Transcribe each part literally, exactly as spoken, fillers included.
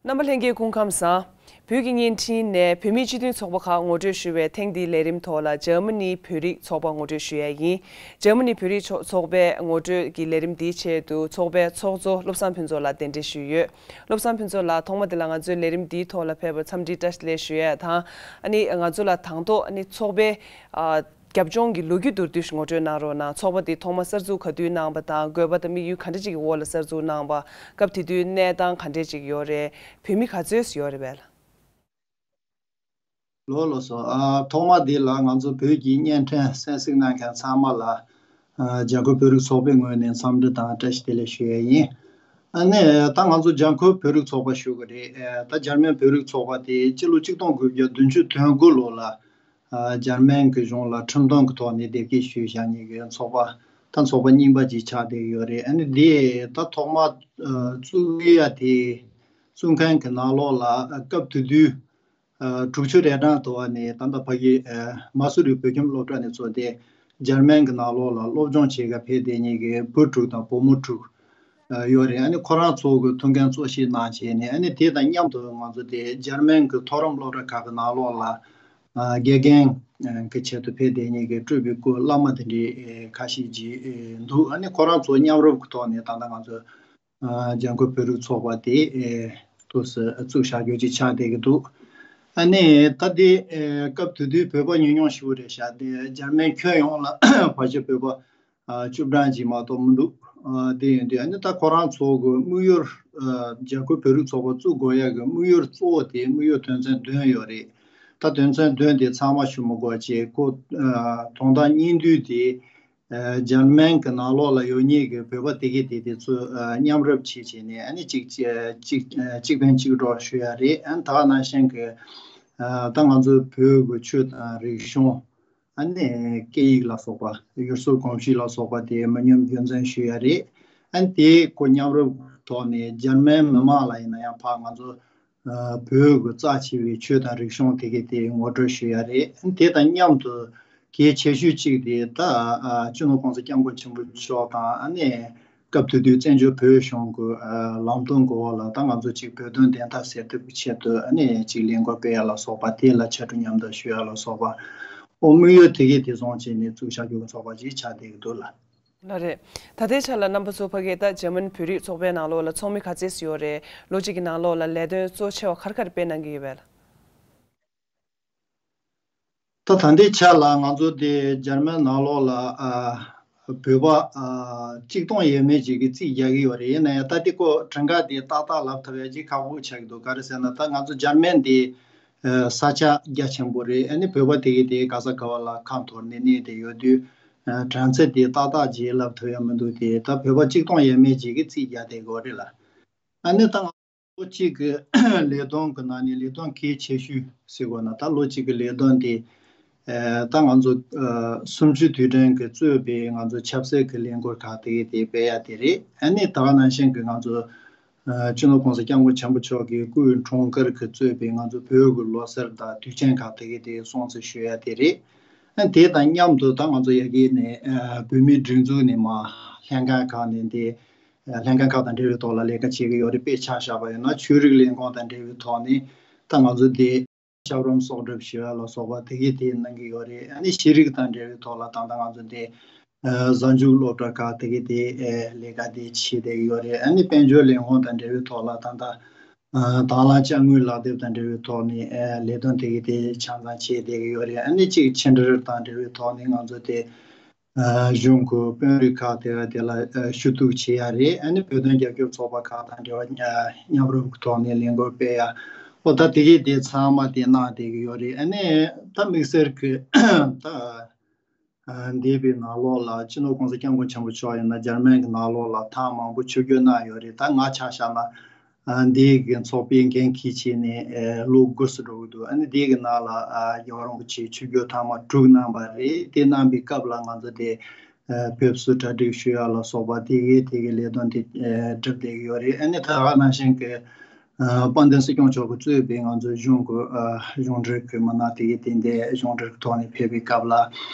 རྣམ་པ་ལྷན་རྒྱས་སྐུ་ཁམས་བཟང་། བོད་ཀྱི་བརྙན་འཕྲིན་ནས་བོད་མིའི་སྤྱི་མཐུན་ཚོགས་པ་ཁག་ངོ་སྤྲོད་ཞུ་བའི་ཐེངས་འདིའི་ལས་རིམ་ཐོག་ལ་འཇར་མ་ནིའི་བོད་རིགས་ཚོགས་པ་ངོ་སྤྲོད་ཞུ་ཡ་ཡིན། འཇར་མ་ནིའི་བོད་རིགས་ཚོགས་ཚོགས་པའི་ངོ་སྤྲོད་ཀྱི་ལས་རིམ་འདིའི་ཆེད་དུ་ཚོགས་པའི་ཚོགས་གཙོ་བློ་བཟང་ཕུན་ཚོགས་ལགས་གདན་འདྲེན་ཞུས་ཡོད། བློ་བཟང་ཕུན་ཚོགས་ལགས། ཐོག་མ་དེ་ལ་ང་ཚོའི་ལས་རིམ་འདིའི་ཐོག་ལ་ཕེབས་པར་འཚམས་འདྲི་བཀྲ་ཤིས་བདེ་ལེགས་ཞུ་ཡ་དང་། ཨ་ནི་ང་ཚོ་ལ་དང་ཐོག་ཨ་ནི་ཚོགས་པའི་ཨ། རྒྱབ་ལྗོངས་ཀྱི་ལོ་རྒྱུས་མདོར་བསྡུས་ཤིག་ངོ་སྤྲོད་གནང་རོགས་གནང་། ཚོགས་པ་འདི་ཐོག་མ་གསར་འཛུགས་ག་དུས་གནང་བ་དང་། དགོས་པ་དང་དམིགས་ཡུལ་ག་འདྲ་ཅིག་གི་འོག་ལ་གསར་འཛུགས་གནང་བ། སྐབས་དེ་དུས་གནས་སྟངས་ག་འདྲ་ཅིག་ཡོད་རེད། བོད་མི་ག་ཚོད་ཡོད་རེད་པས། ལགས་ལགས་སོ། ཨ། ཐོག་མ་འདི་ལ་ང་ཚོ་བོད་ཀྱི་བརྙན་འཕྲིན་གསན་གཟིགས་གནང་མཁན་ཚང་མ་ལ། ཨ། འཇར་ཁོ་བོད་རིགས་ཚོགས་པའི་ངོས་ནས་འཚམས་འདྲི་དང་བཀྲ་ཤིས་བདེ་ལེགས་ཞུ་ཡ་ཡིན། ཨ་ནི་ད་ང་ཚོ་འཇར་ཁོ་བོད་རིགས་ཚོགས་པ་ཞུ་གི་རེད། ཨ། ད་འཇར་མན་བོད་རིགས་ཚོགས་པ་དེ་སྤྱི་ལོ་གཅིག་སྟོང་དགུ་བརྒྱ་བདུན་ཅུ་དོན་དགུ་ལོ་ལ། ཨ། འཇར་མན་གྱི་གཞུང་ལ་ཁྲིམས་དོན་གྱི་ཐོག་ནས་དེབ་སྐྱེལ་ཞུས་བཞག་མཁན་གྱི་ཚོགས་པ། ད་ཚོགས་པ་རྙིང་པ་ཅིག་ཆགས་བསྡད་ཡོད་རེད། ཨ་ནི་དེ་ད་ཐོག་མ། ཨ། བཙུགས་ཡ་དེ་བཙུགས་མཁན་གྱི་ནང་ལོགས་ལ། ཨ། སྐབས་དེ་དུས། ཨ། དྲུག་ཅུ་རེ་གྲངས་དུ་བ་ནས་ད་ལྟ་ཕ་གི། ཨ། མ་སུ་རི་བོད་ཁྱིམ་སློབ་གྲྭ་ནས་ཚུར་དེ་འཇར་མན་གྱི་ནང་ལོགས་ལ་སློབ་སྦྱོང་བྱེད་ག་ཕེབས་བསྡད་མཁན་གྱི་བུ་དྲུག་དང་བུ་མོ་དྲུག་ཡོད་རེད། ཨ་ནི་ཁོ་རང་ཚོ་གི་ཐུགས་འགན་གཙོ་བཞེས་གནང་བྱས་ནས། ཨ་ནི་དེ་དང་མཉམ་དུ་ང་ཚོ་དེ་འཇར་མན་གྱི་མཐོ་རིམ་སློབ་གྲྭ་ཁག་གི་ནང་ལོགས་ལ། ཨ། དགེ་རྒན་གྱི་ཆེད་དུ་ཕེབས་བསྡད་མཁན་གྱི་སྤྲུལ་པའི་སྐུ་བླ་མ་དེ་འདྲའི་ཁ་ཤས་ཅིག་འདུག་ཨ་ནི་ཁོ་རང་ཚོ་མཉམ་རུབ་ཀྱི་ཐོག་ནས་ད་ལྟ་ང་ཚོ། ཨ། འཇར་ཁོ་བོད་རིགས་ཚོགས་པ་དེ། ཨེ། དུས་སུ་བཙུགས་བཞག་རྒྱུ་ཅིག་ཆགས་བསྡད་ཀྱི་འདུག་ཨ་ནི་ད་དེ། ཨེ། སྐབས་དེ་དུས་བོད་པ་ཉུང་ཉུང་ཞིག་རེད་ཤག་དེ་འཇར་མན་ཁྱོན་ཡོངས་ལ་ཕལ་ཆེར་བོད་པ། ཨ། བཅུ་གྲངས་ཅིག་མ་གཏོགས་མི་འདུག་ཨ། དེ་ཡིན་དུས་ཨ་ནི་ད་ཁོ་རང་ཚོ་གི་དམིགས་ཡུལ། ཨ། འཇར་ཁོ་བོད་རིགས་ཚོགས་པ་བཙུགས་དགོས་ཡ་གི་དམིགས་ཡུལ་གཙོ་བོ་དེ་དམིགས་ཡུལ་དོན་ཚན་བདུན་ཡོད་རེད། ད་དོན་ཚན་བདུན་དེ་ཚང་མ་ཞུ་མི་དགོས་བྱས། ཁོ། ཨ། དོན་དག་སྙིང་བསྡུས་དེ། ཨ། འཇར་མན་གྱི་ནང་ལོགས་ལ་ཡོད་མཁན་གྱི་བོད་པ་དེ་གས་དེ་དེ་ཚོ། ཨ། མཉམ་རུབ་བྱས་བྱས་ནས། ཨ་ནི་གཅིག་གཅིག་གཅིག་ཕན་གཅིག་གྲོགས་ཞུ་ཡ་རེད། ཨ་ནི་ད་ག་ནང་བཞིན་གྱི། ཨ། ད་ང་ཚོའི་བོད་ཀྱི་ཆོས་དང་རིག་གཞུང་། ཨ་ནི་སྐད་ཡིག་ལ་སོགས་པ། ཡུལ་སྲོལ་གོམས་གཤིས་ལ་སོགས་པ་དེ་མི་ཉམས་རྒྱུན་འཛིན་ཞུ་ཡ་རེད། ཨ་ནི་དེ་ཁོ་མཉམ་རུབ་ཐོག་ནས་འཇར་མན་མི་མང་ལ་ཡིན་ན་ཡང་ཕར་ང་ཚོ། ཨ། བོད་ཀྱི་རྩ་ཆེ་བའི་ཆོས་དང་རིག་གཞུང་དེ་གས་དེ་ངོ་སྤྲོད་ཞུ་ཡ་རེད། དེ་དང་མཉམ་དུ་གལ་ཆེ་ཤོས་གཅིག་དེ་ད། ཨ། སྤྱི་ནོར་༸གོང་ས་༸སྐྱབས་མགོན་ཆེན་པོ་མཆོག་དང་། ཨ་ནི་སྐབས་དེ་དུས་བཙན་བྱོལ་བོད་གཞུང་གི། ཨ། ལམ་སྟོན་གྱི་འོག་ལ་ད་ང་ཚོ་གཅིག་བོད་དོན་བདེན་མཐའ་གསལ་ཐུབ་ཀྱི་ཆེད་དུ། ཨ་ནི་གཅིག་ལས་འགུལ་སྤེལ་ཡ་ལ་སོགས་པ། དེ་ལ་ཕྱར་གྲུ་མཉམ་དུ་ཞུ་ཡ་ལ་སོགས་པ། ཨོ། དམིགས་ཡུལ་དེ་གས་དེ་བཟུང་བྱས་ནས་བཙུགས་བཞག་རྒྱུ་གི་ཚོགས་པ་ཅིག་ཆགས་བསྡད་ཀྱི་འདུག་ལགས། ལགས་རེད། ད་ལྟའི་ཆ་ལ་རྣམ་པ་ཚོ་ཕ་གིར་ད་འཇར་མན་བོད་རིགས་ཚོགས་པའི་ནང་ལོགས་ལ་ཚོགས་མི་ག་ཚད་ཡོད་རེད། ལོ་གཅིག་གི་ནང་ལོགས་ལ་ལས་དོན་གཙོ་ཆེ་བ་ག་རེ་ག་རེ་སྤེལ་གནང་གི་ཡོད་པས་ལགས། ད་ད་ལྟའི་ཆ་ལ་ང་ཚོ་དེ་འཇར་མན་ནང་ལོགས་ལ། ཨ། བོད་པ། ཨ། གཅིག་སྟོང་ཡས་མས་ཅིག་གིས་རྩིས་རྒྱག་གི་ཡོད་རེད། ཡིན་ན་ཡང་ད་དེ་ཁོ་གྲངས་ཀ་དེ་ཏག་ཏག་ལབ་ཐུབ་ཡ་ཅིག་ཁག་པོ་ཆགས་ཀྱི་འདུག་ག་རེ་ཟེར་ན་ད་ང་ཚོ་འཇར་མན་དེ། ཨ། ས་ཆ་རྒྱ་ཆེན་པོ་རེད། ཨ་ནི་བོད་པ་དེ་གས་དེ་ག་ས་ག་བ་ལ་ཁ་འཐོར་ནས་གནས་བསྡད་ཡོད་དུས། ཨ། གྲངས་ཚད་དེ་ཏག་ཏག་ཅིག་ལབ་ཐུབ་ཡ་མི་འདུག་དེ་ད་བོད་པ་གཅིག་སྟོང་ཡས་མས་ཅིག་གིས་རྩིས་རྒྱག་བསྡད་ཡོད་རེད་ལགས། ཨ་ནི་ད་ང་ལོ་གཅིག་གི་ལས་དོན་གྱི་ནང་ནས་ལས་དོན་གལ་ཆེ་ཤོས་ཟེར་དགོས་ན། ད་ལོ་གཅིག་གི་ལས་དོན་དེ། ཨ། ད་ང་ཚོ། ཨ། གསུམ་བཅུའི་དུས་དྲན་གྱིས་གཙོས་པའི་ང་ཚོ་ཆབ་སྲིད་ཀྱི་ལས་འགུལ་ཁག་དེ་གས་དེ་སྤེལ་ཡ་དེ་རེད། ཨ་ནི་ད་ག་ནང་བཞིན་གྱི་ང་ཚོ། ཨ། སྤྱི་ནོར་༸གོང་ས་༸སྐྱབས་མགོན་ཆེན་པོ་མཆོག་གི་སྐུའི་འཁྲུངས་སྐར་གྱིས་གཙོས་པའི་ང་ཚོ་བོད་ཀྱི་ལོ་གསར་དང་དུས་ཆེན་ཁག་དེ་གས་དེ་སྲུང་བརྩི་ཞུ་ཡ་དེ་རེད། ཨ། དེ་དང་མཉམ་དུ་ད་ང་ཚོ་ཡ་གི་ནས། ཨ། བོད་མིའི་སྒྲིག་འཛུགས་ནས་མར་ལྷན་ཁང་ཁག་ནས་དེ། ལྷན་ཁང་ཁག་དང་འབྲེལ་བའི་ཐོག་ལ་ལས་ཀ་བྱེད་ཀྱི་ཡོད་རེད། དཔེ་ཆ་བཞག་པ་ཡིན་ན་ཆོས་རིག་ལས་ཁུངས་དང་འབྲེལ་བའི་ཐོག་ནས་ད་ང་ཚོ་དེ་ཞབས་རིམ་གསོག་སྒྲུབ་ཞུ་ཡ་ལ་སོགས་པ་དེ་གས་དེ་གནང་གི་ཡོད་རེད། ཨ་ནི་ཤེས་རིག་དང་འབྲེལ་བའི་ཐོག་ལ་ད་ལྟ་ང་ཚོ་དེ། ཨ། གཟའ་མཇུག་སློབ་གྲྭ་ཁག་དེ་གས་དེ། ཨ། ལས་ཀ་དེ་བྱེད་བསྡད་ཀྱི་ཡོད་རེད། ཨ་ནི་དཔལ་འབྱོར་ལས་ཁུངས་དང་འབྲེལ་བའི་ཐོག་ལ་ད་ལྟ། ཨ། དང་བླངས་དཔྱ་དངུལ་ལག་དེབ་དང་འབྲེལ་བའི་ཐོག་ནས། ཨ། ལས་དོན་དེ་གས་དེ་ཆ་ཚང་བྱེད་བསྡད་ཀྱི་ཡོད་རེད། ཨ་ནི་གཅིག་ཕྱི་འབྲེལ་དང་འབྲེལ་བའི་ཐོག་ནས་ང་ཚོ་དེ། ཨ། གཞུང་གི་དཔོན་རིགས་ཁག་དེ་དེ་ལ། ཨ། ཞུ་གཏུག་བྱེད་ཡ་རེད། ཨ་ནི་བོད་དོན་རྒྱབ་སྐྱོར་ཚོགས་པ་ཁག་དང་འབྲེལ་བ། ཨ། མཉམ་རུབ་ཐོག་ནས་ལས་འགུལ་སྤེལ་ཡ། ཨོ། ད་དེ་གས་དེ་ཚང་མ་དེ་གནང་བསྡད་ཀྱི་ཡོད་རེད། ཨ་ནི་ད་དམིགས་བསལ་གྱི་ད། ཨ། འདས་པའི་ནང་ལོགས་ལ་སྤྱི་ནོར་༸གོང་ས་༸སྐྱབས་མགོན་ཆེན་པོ་མཆོག་ཡིན་ན་འཇར་མན་གྱི་ནང་ལོགས་ལ་ཐེངས་མང་པོ་ཆིབས་བསྒྱུར་གནང་ཡོད་རེད། ད་ང་ཆ་བཞག་ན། ཨ། འདི་གི་ཚོགས་པའི་འགན་འཁྱེར་བྱས་ནས། ཨ། ལོ་དགུ་ཙམ་འགྲོ་གི་འདུག་ཨ་ནི་འདི་གི་ནང་ལ། ཨ། རྒྱལ་བ་རིན་པོ་ཆེ་ཆིབས་བསྒྱུར་ཐེངས་མ་དྲུག་གནང་བ་རེད། དེ་གནང་པའི་སྐབས་ལ་ང་ཚོ་དེ། ཨ། ཕེབས་བསུ་གྲ་སྒྲིག་ཞུ་ཡ་ལ་སོགས་པ་དེ་གའི་དེ་གའི་ལས་དོན་དེ། ཨ། སྒྲུབ་བསྡད་ཀྱི་ཡོད་རེད། ཨ་ནི་ད་ག་ནང་བཞིན་གྱི། ཨ། དཔལ་ལྡན་སྲིད་སྐྱོང་མཆོག་གིས་གཙོས་པའི་ང་ཚོའི་གཞུང་གི། ཨ། གཞུང་འབྲེལ་གྱི་མི་སྣ་དེ་གའི་དེ་འདྲའི་གཞུང་འབྲེལ་གྱི་ཐོག་ནས་ཕེབས་པའི་སྐབས་ལ།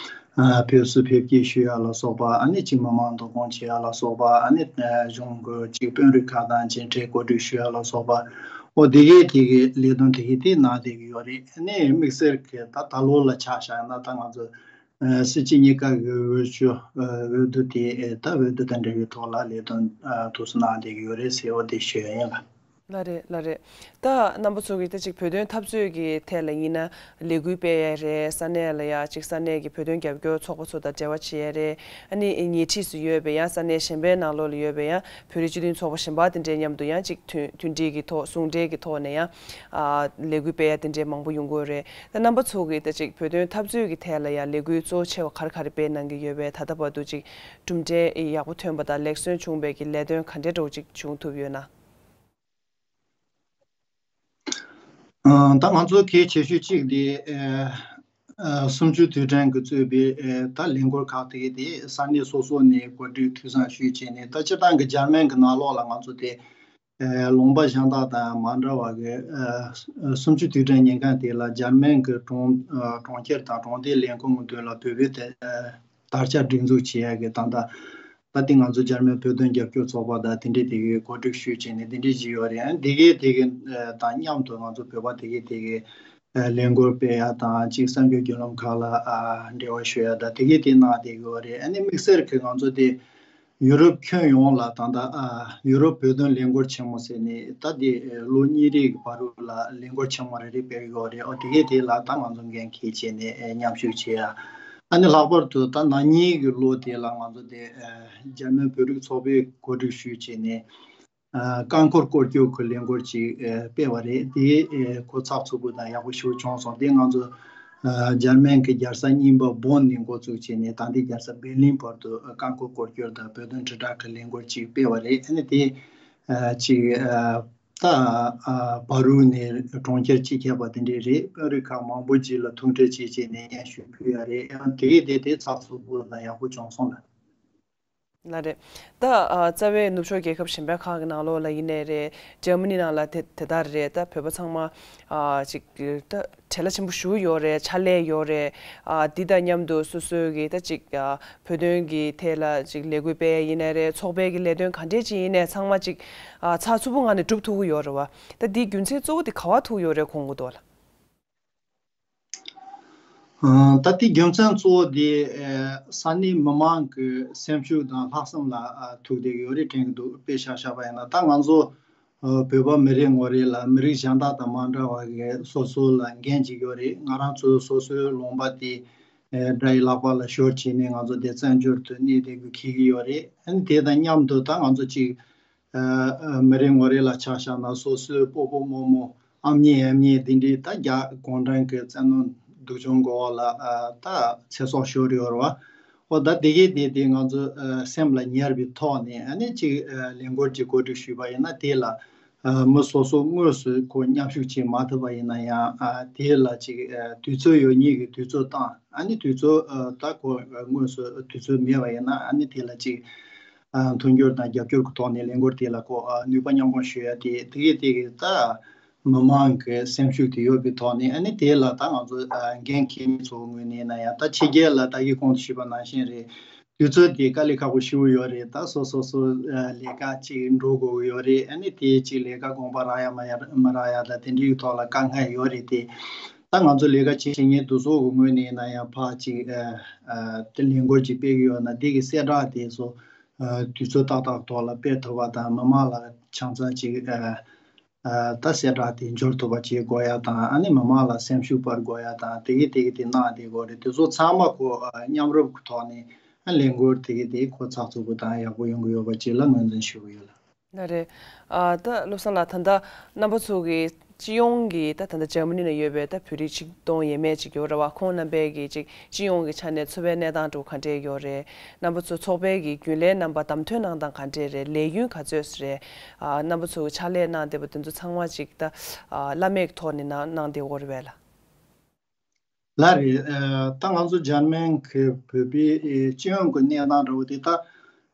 ཨ། ཕེབས་བསུ་ཕེབས་སྐྱེལ་ཞུ་ཡ་ལ་སོགས་པ། ཨ་ནི་གཅིག་མི་མང་བསྡུ་སྐོང་བྱེད་ཡ་ལ་སོགས་པ། ཨ་ནི། ཨ། གཞུང་གི་གཅིག་དཔོན་རིགས་ཁག་དང་མཇལ་འཕྲད་གོ་སྒྲིག་ཞུ་ཡ་ལ་སོགས་པ། ཨོ་དེ་གའི་དེ་གའི་ལས་དོན་དེ་གའི་དེ་གནང་བསྡད་ཀྱི་ཡོད་རེད། ཨ་ནི་དམིགས་བསལ་གྱི་ད་ད་ལོ་ལ་ཆ་བཞག་ན་ད་ང་ཚོ་ཨ་སྲིད་སྤྱི་གཉིས་ཀ་གི་འོས་ཆོས་ཨ་འོས་བསྡུ་དེ་ཨ་ད་འོས་བསྡུ་དང་འབྲེལ་བའི་ཐོག་ལ་ལས་དོན་ཨ་ཐུགས་སུ་གནང་བསྡད་ཀྱི་ཡོད་རེད་ཟེར་ཨོ་དེ་ཞུ་ཡ་ཡིན་ལ། ལགས་རེད། ལགས་རེད། ད་རྣམ་པ་ཚོ་གིས་ད་ཅིག་བོད་དོན་འཐབ་རྩོད་ཀྱི་ཐད་ལ་ཡིན་ན་ལས་འགུལ་སྤེལ་ཡ་རེད། ས་གནས་ལ་ཡ་ཅིག་ས་གནས་ཀྱི་བོད་དོན་རྒྱབ་སྐྱོར་ཚོགས་པ་ཚོ་དང་འབྲེལ་བ་བྱེད་ཡ་རེད། ཨ་ནི་ཉེ་འཁྲིས་སུ་ཡོད་པའི་ཡང་ས་གནས་གཞན་པའི་ནང་ལོགས་ལ་ཡོད་པའི་ཡང་བོད་རིགས་སྤྱི་མཐུན་ཚོགས་པ་གཞན་པ་དེ་འདྲའི་མཉམ་དུ་ཡང་ཅིག་མཐུན་མཐུན་སྒྲིལ་གྱི་ཐོག་ཟུང་འབྲེལ་གྱི་ཐོག་ནས་ཡང་ཨ་ལས་འགུལ་སྤེལ་ཡ་དེ་འདྲའི་མང་པོ་ཡོང་གི་ཡོད་རེད། ད་རྣམ་པ་ཚོ་གིས་ད་ཅིག་བོད་དོན་འཐབ་རྩོད་ཀྱི་ཐད་ལ་ཡང་ལས་འགུལ་གཙོ་ཆེ་བ་ག་རེ་ག་རེ་སྤེལ་གནང་གི་ཡོད་པས། ད་ལྟ་བར་དུ་ཅིག་གྲུབ་འབྲས་ཡག་པོ་ཐོན་པ་དང་ལེགས་གསོན་བྱུང་བའི་གི་ལས་དོན་ག་འདྲའི་འདྲ་བོ་ཅིག་བྱུང་ཐུབ་ཡོད་ན། ཨ་ད་ང་ཚོ་གལ་ཆེ་ཤོས་གཅིག་དེ་ཨ་ཨ་གསུམ་བཅུའི་དུས་དྲན་གྱིས་གཙོས་པའི་ཨ་ད་ལས་འགུལ་ཁག་དེ་དེ་ས་གནས་སོ་སོ་ནས་གོ་སྒྲིག་འཐུས་ཚང་ཞུས་བྱས་ནས། ད་སྤྱིར་བཏང་གི་འཇར་མན་གྱི་ནང་ལོགས་ལ་ང་ཚོ་དེ་ཨ་ལུང་པ་གཞན་དག་དང་མ་འདྲ་བ་གི་ཨ་གསུམ་བཅུའི་དུས་དྲན་ཉིན་གང་དེ་ལ་འཇར་མན་གྱི་གྲོང་ཨ་གྲོང་ཁྱེར་དང་གྲོང་སྡེ་ལས་ཁུངས་ཀྱི་མདུན་ལ་བོད་པའི་དེ་ཨ་དར་ཆ་སྒྲེང་འཛུགས་བྱེད་ཡ་གི་ད་ལྟ་ད་ལྟ་ང་ཚོ་འཇར་མན་བོད་དོན་རྒྱབ་སྐྱོར་ཚོགས་པ་དང་དེ་འདྲའི་དེ་གའི་གོ་སྒྲིག་ཞུས་བྱས་ནས་དེ་འདྲའི་བྱས་ཡོད་རེད། ཨ་དེ་གའི་དེ་གའི་ཨ་དང་མཉམ་དུ་ང་ཚོ་བོད་པ་དེ་གའི་དེ་གའི་ཨ་ལས་འགུལ་སྤེལ་ཡ་དང་གཅིག་གསར་འགྱུར་བརྒྱུད་ལམ་ཁག་ལ་ཨ་འབྲེལ་བ་ཞུ་ཡ་དང་དེ་གའི་དེ་གནང་བསྡད་ཡོད་རེད། ཨ་ནི་དམིགས་བསལ་གྱི་ང་ཚོ་དེ་ཡུ་རོབ་ཁྱོན་ཡོངས་ལ་ད་ལྟ་ཨ་ཡུ་རོབ་བོད་དོན་ལས་འགུལ་ཆེན་མོ་ཟེར་ནས་ད་དེ་ཨ་ལོ་གཉིས་རེའི་བར་དུ་ལ་ལས་འགུལ་ཆེན་མོ་རེ་རེ་སྤེལ་ཡོད་རེད། ཨོ་དེ་གའི་དེ་ལ་ད་ང་ཚོ་འགན་འཁྱེར་བྱས་ནས་ཨ་མཉམ་ཞུགས་བྱེད་ཡ། ཨ་ནི་ལྷག་པར་དུ་ད་ན་ནིང་གི་ལོ་དེ་ལ་ང་ཚོ་དེ་ཨ་འཇར་མན་བོད་རིགས་ཚོགས་པས་གོ་སྒྲིག་ཞུས་བྱས་ནས་ཨ་རྐང་འཁོར་སྐོར་སྐྱོད་ཀྱི་ལས་འགུལ་ཅིག་ཨ་སྤེལ་བ་རེད། དེ་ཨ་གོ་ཚགས་ཚུད་པོ་དང་ཡག་པོ་ཞེ་པོ་བྱུང་སོང་། དེ་ང་ཚོ་ཨ་འཇར་མན་གྱི་རྒྱལ་ས་རྙིང་པ་བོན་ནས་འགོ་བཙུགས་བྱས་ནས་ད་ལྟའི་རྒྱལ་ས་བྷེར་ལིན་བར་དུ་ཨ་རྐང་འཁོར་སྐོར་སྐྱོད་དང་བོད་དོན་དྲིལ་བསྒྲགས་ཀྱི་ལས་འགུལ་ཅིག་སྤེལ་བ་རེད། ཨ་ནི་དེ་ཨ་ཅིག་ཨ་ད་ཨ་བར་དུ་ནས་གྲོང་ཁྱེར་སྤྱི་ཁྱབ་པ་དེ་འདྲས་རེད། དཔོན་རིགས་ཁག་མང་པོ་ཅིག་ལ་ཐུག་འཕྲད་བྱས་བྱས་ནས་སྙན་ཞུ་ཕུལ་ཡ་རེད། ཡང་དེ་གས་དེ་དེ་ཚགས་ཚུད་པོ་དང་ཡག་པོ་བྱུང་སོང་ལ། ལགས་རེད། ད་ཨ་རྩ་བའི་ནུབ་ཕྱོགས་རྒྱལ་ཁབ་གཞན་པ་ཁག་གི་ནང་ལོགས་ལ་ཡིན་ནའི་རེད། འཇར་མ་ནི་ནང་ལ་དེ་དེ་ལྟར་རེད། ད་བོད་པ་ཚང་མ་ཨ་ཅིག་ད་བྲེལ་བ་ཆེན་པོ་ཞེ་པོ་ཡོད་རེད། ཕྱག་ལས་ཡོད་རེད། ཨ་འདི་དང་མཉམ་དུ་སོ་སོའི་གི་ད་ཅིག་ཨ་བོད་དོན་གི་ཐད་ལ་ཅིག་ལས་འགུལ་སྤེལ་ཡ་ཡིན་ནའི་རེད། ཚོགས་པའི་གི་ལས་དོན་ག་འདྲས་ཅིག་ཡིན་ནའི་ཚང་མ་ཅིག་ཨ་ཚགས་ཚུད་པོ་ངང་ནས་སྒྲུབ་ཐུབ་ཀྱི་ཡོད་རེད་བ། ད་འདིའི་རྒྱུ་མཚན་གཙོ་བོ་དེ་ག་བ་ཐུག་ཡོད་རེད་དགོངས་ཀྱི་འདུག་ལགས། ཨ་ད་ལྟའི་རྒྱུ་མཚན་གཙོ་བོ་དེ་ཨ་ས་གནས་མི་མང་གི་སེམས་ཤུགས་དང་ལྷག་བསམ་ལ་ཨ་ཐུག་བསྡད་ཡོད་རེད་དྲན་གྱི་འདུག། དཔེ་ཆ་བཞག་པ་ཡིན་ན་ད་ང་ཚོ་ཨ་བོད་པ་མི་རེ་ངོ་རེ་ལ་མི་རིགས་གཞན་དག་དང་མ་འདྲ་བ་གི་སོ་སོ་ལ་འགན་ཅིག་ཡོད་རེད། ང་རང་ཚོ་སོ་སོའི་ལུང་པ་དེ་ཨ་དགྲ་ཡི་ལག་པ་ལ་ཤོར་བྱས་ནས་ང་ཚོ་དེ་བཙན་བྱོལ་དུ་གནས་བསྡད་དགོས་འཁེལ་གྱི་ཡོད་རེད། ཨ་ནི་དེ་དང་མཉམ་དུ་ད་ང་ཚོ་ཅིག་ཨ་ཨ་མི་རེ་ངོ་རེ་ལ་ཆ་བཞག་ན་སོ་སོའི་སྤོ་བོ་རྨོ་མོ་ཨ་མྱེས་ཨ་མྱེས་དེ་འདྲའི་ད་རྒྱ་གུང་ཁྲན་གྱི་བཙན་གནོན་སྡུག་སྦྱོང་གི་འོག་ལ་ཨ་ད་ཚེ་སྲོག་ཤོར་ཡོད་རེད་བ། ཨོ་ད་དེ་གས་དེ་དེ་ང་ཚོ་ཨ་སེམས་ལ་ཉར་བའི་ཐོག་ནས་ཨ་ནི་ཅིག་ཨ་ལས་འགུལ་གྱི་གོ་སྒྲིག་ཞུས་པ་ཡིན་ན་དེ་ལ་ཨ་མི་སོ་སོ་དངོས་སུ་ཁོ་མཉམ་ཞུགས་བྱེད་མ་ཐུབ་པ་ཡིན་ན་ཡང་ཨ་དེ་ལ་ཅིག་ཨ་དུས་ཚོད་ཡོད་མཁན་གྱི་དུས་ཚོད་བཏང་། ཨ་ནི་དུས་ཚོད་ཨ་ད་ཁོ་ཨ་དངོས་སུ་དུས་ཚོད་མེད་པ་ཡིན་ན་ཨ་ནི་དེ་ལ་ཅིག་ཨ་མཐུན་འགྱུར་དང་རྒྱབ་སྐྱོར་གྱི་ཐོག་ནས་ལས་འགུལ་དེ་ལ་ཁོ་ཨ་ནུས་པ་མཉམ་སྤུངས་ཞུ་ཡ་དེ་དེ་གས་དེ་གས་ད་མི་མང་གི་སེམས་ཤུགས་དེ་ཡོད་པའི་ཐོག་ནས་ཨ་ནི་དེ་ལ་ད་ང་ཚོ་ཨ་འགན་འཁྱེར་མཁན་ཚོའི་ངོས་ནས་ཡིན་ན་ཡང་ད་ཕྱི་རྒྱལ་ལ་ད་གིན་གོང་དུ་ཞུས་པ་ནང་བཞིན་རེད། དུས་ཚོད་དེ་དཀའ་ལས་ཁག་པོ་ཞེ་པོ་ཡོད་རེད། ད་སོ་སོ་སོ་ཨ་ལས་ཀ་ཅིག་འགྲོ་དགོས་ཀྱི་ཡོད་རེད། ཨ་ནི་དེ་ཅིག་ལས་ཀ་དགོངས་པ་རག་ཡ་མ་ཡ་མ་རག་ཡ་ད་དེ་འདྲའི་ཐོག་ལ་དཀའ་ངལ་ཡོད་རེད་དེ། ད་ང་ཚོ་ལས་ཀ་བྱེད་བྱེད་མཁན་དེ་ཚོ་གི་ངོས་ནས་ཡིན་ན་ཡང་ཕར་ཅིག་ཨ་ཨ་དེ་ལས་འགུལ་ཅིག་སྤེལ་གྱི་ཡོད་ན་དེ་གི་གསལ་བསྒྲགས་དེ་ཚོ་ཨ་དུས་ཚོད་ཏག་ཏག་ཐོག་ལ་སྤེལ་ཐུབ་པ་དང་མི་མང་ལ་ཆ་ཚང་ཅིག་ཨ་ཨ་ད་གསལ་བསྒྲགས་དེ་འབྱོར་ཐུབ་པ་བྱེད་དགོས་ཡ་དང་ཨ་ནི་མི་མང་ལ་སེམས་ཤུགས་སྤར་དགོས་ཡ་དང་དེ་གི་དེ་གི་དེ་གནང་བསྡད་དགོས་རེད། དེ་ཚོ་ཚང་མ་ཁོ་ཨ་མཉམ་རུབ་ཀྱི་ཐོག་ནས་ཨ་ལས་འགུལ་དེ་གི་དེ་ཁོ་ཚགས་ཚུད་པོ་དང་ཡག་པོ་ཡོང་གི་ཡོད་པ་ཅིག་ལ་ངོས་འཛིན་ཞུ་གི་ཡོད་ལ། ལགས་རེད། ཨ་ད་བློ་བཟང་ལགས། ད་ལྟ་རྣམ་པ་ཚོ་གི་སྤྱི་ཡོངས་ཀྱི་ད་ད་ལྟ་འཇར་མ་ནི་ན་ཡོད་པའི་ད་བོད་རིགས་ཆིག་སྟོང་ཡས་མས་ཅིག་ཡོད་རེད་བ། ཁོང་རྣམ་པའི་གི་ཅིག་སྤྱི་ཡོངས་ཀྱི་ཆ་ནས་འཚོ་བའི་གནས་སྟངས་འདྲ་བོ་ག་འདྲས་ཡོད་རེད། རྣམ་པ་ཚོ་ཚོགས་པའི་གི་རྒྱུན་ལས་རྣམ་པ་བདམས་ཐོན་གནང་སྟངས་ག་འདྲས་རེད། ལས་ཡུན་ག་ཚོད་རེད། ཨ་རྣམ་པ་ཚོ་གི་ཕྱག་ལས་གནང་བསྡད་པ་དེ་ཚོ་ཚང་མ་ཅིག་ད་ཨ་བླ་མེད་ཀྱི་ཐོག་ནས་གནང་གནང་བསྡད་ཡོད་རེད་བས་ལགས། ལགས་རེད། ཨ་ད་ང་ཚོ་འཇར་མན་གྱི་བོད་པའི་ཨེ་སྤྱི་ཡོངས་ཀྱི་གནས་སྟངས་འདྲ་བོ་དེ་ད་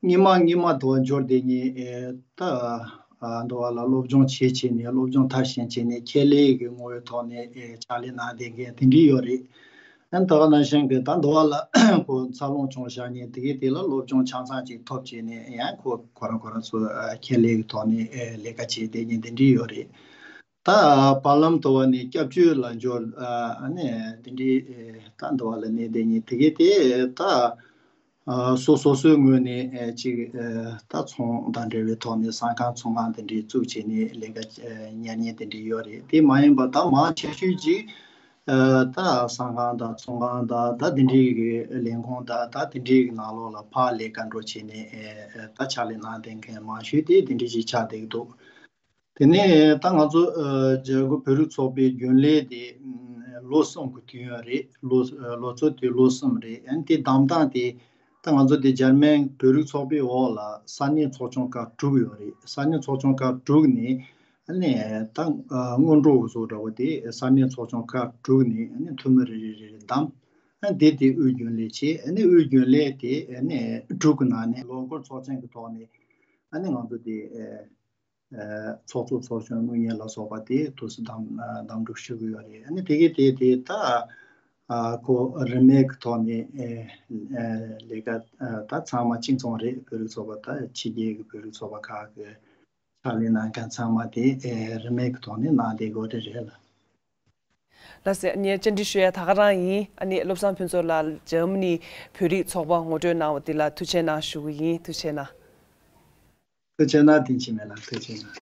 སྔོན་མ་སྔོན་མ་དུ་བ་འབྱོར་བསྡད་མཁན་ཨེ་ད་ཨ་འདུག་བ་ལ་སློབ་སྦྱོང་བྱེད་བྱས་ནས་སློབ་སྦྱོང་མཐར་ཕྱིན་བྱས་ནས་ཁྱད་ལས་ཀྱི་ངོ་བོའི་ཐོག་ནས་ཨེ་ཕྱག་ལས་གནང་བསྡད་མཁན་དེ་འདྲས་ཡོད་རེད། ཨ་ད་ག་ནང་བཞིན་གྱི་ད་འདུག་བ་ལ་ཁོ་འཚར་ལོངས་བྱུང་བཞག་མཁན་དེ་གའི་དེ་ལ་སློབ་སྦྱོང་ཆ་ཚང་ཅིག་ཐོབ་བྱས་ནས་ཡང་ཁོ་ཁོ་རང་ཁོ་རང་ཚོ་ཨ་ཁྱད་ལས་ཀྱི་ཐོག་ནས་ཨེ་ལས་ཀ་བྱས་བསྡད་མཁན་དེ་འདྲས་ཡོད་རེད། ད་བར་ལམ་དུ་བ་ནས་སྐྱབས་བཅོལ་ལ་འབྱོར། ཨ་ནི་དེ་འདྲའི་ད་འདི་བ་ལ་གནས་བསྡད་མཁན་དེ་གས་དེ་ད་སོ་སོ་སོའི་ངོས་ནས་ཅིག་ད་ཚོང་དང་འབྲེལ་བའི་ཐོག་ནས་ཟ་ཁང་ཚོང་ཁང་དེ་འདྲའི་བཙུགས་བྱས་ནས་ལས་ཀ་གཉེར་མཁན་དེ་འདྲའི་ཡོད་རེད། དེ་མ་ཡིན་པ་ད་མང་ཆེ་ཤོས་ཅིག་ད་ཟ་ཁང་དང་ཚོང་ཁང་དང་ད་དེ་འདྲའི་གི་ལས་ཁུངས་དང་ད་དེ་འདྲའི་གི་ནང་ལོགས་ལ་ཕར་ལས་ཀ་འགྲོ་བྱས་ནས་ད་ཕྱག་ལས་གནང་བསྡད་མཁན་མང་ཤོས་དེ་དེ་འདྲའི་ཅིག་ཆགས་བསྡད་ཀྱི་འདུག་དེ་ནས་ད་ང་ཚོ་ཨ་རྒྱ་གར་བོད་རིགས་ཚོགས་པའི་རྒྱུན་ལས་དེ་ཨ་ལོ་གསུམ་གྱི་དུས་ཡུན་རེད། ལོ་ཨ་ལོ་ཚོད་དེ་ལོ་གསུམ་རེད། ཨ་ནི་དེ་བདམས་སྟངས་དེ་ད་ང་ཚོ་དེ་འཇར་མན་བོད་རིགས་ཚོགས་པའི་འོག་ལ་ས་གནས་ཚོགས་ཆུང་ཁག་དྲུག་ཡོད་རེད། ས་གནས་ཚོགས་ཆུང་ཁག་དྲུག་ནས་ཨ་ནི་ད་ཨ་སྔོན་འགྲོ་གི་བཟོ་འདྲ་བོ་དེ་ས་གནས་ཚོགས་ཆུང་ཁག་དྲུག་ནས་ཨ་ནི་འཐུས་མི་རེ་རེ་རེ་རེ་བདམས། ཨ་ནི་དེ་དེ་དབུས་རྒྱུན་ལས་བྱས། ཨ་ནི་དབུས་རྒྱུན་ལས་དེ་ཨ་ནི་དྲུག་གི་ནང་ནས་ལོ་འཁོར་ཚོགས་ཆེན་གྱི་ཐོག་ནས་ཨ་ནི་ང་ཚོ་དེ་ཨ། ཚོགས་གཙོ་ཚོགས་གཞོན་དངུལ་གཉེར་ལ་སོགས་པ་དེ་དུས་སུ་བདམས་བདམས་སྒྲུག་ཞུ་གི་ཡོད་རེད། ཨ་ནི་དེ་གའི་དེ་དེ་ད་ཁོ་རིན་མེད་ཀྱི་ཐོག་ནས་ལས་ཀ་ད་ཚང་མ་གཅིག་མཚུངས་རེད། བོད་རིགས་ཚོགས་པ་ད་ཕྱི་རྒྱལ་གྱི་བོད་རིགས་ཚོགས་པ་ཁག་གི་ཕྱག་ལས་གནང་མཁན་ཚང་མ་དེ་རིན་མེད་ཀྱི་ཐོག་ནས་གནང་བསྡད་དགོས་རེད་རེད་ལ། ལགས་སེ། ངས་བཅར་འདྲི་ཞུ་ཡ་ད་ག་རང་ཡིན། ཨ་ནི་བློ་བཟང་ཕུན་ཚོགས་ལགས་འཇར་མ་ནི་བོད་རིགས་ཚོགས་པ་ངོ་སྤྲོད་གནང་བ་འདི་ལ་ཐུགས་རྗེ་གནང་ཞུ་གི་ཡིན། ཐུགས་རྗེ་གནང་། ཐུགས་རྗེ་གནང་། བདེ་སྐྱིད་མེད་ལགས། ཐུགས་རྗེ་གནང་།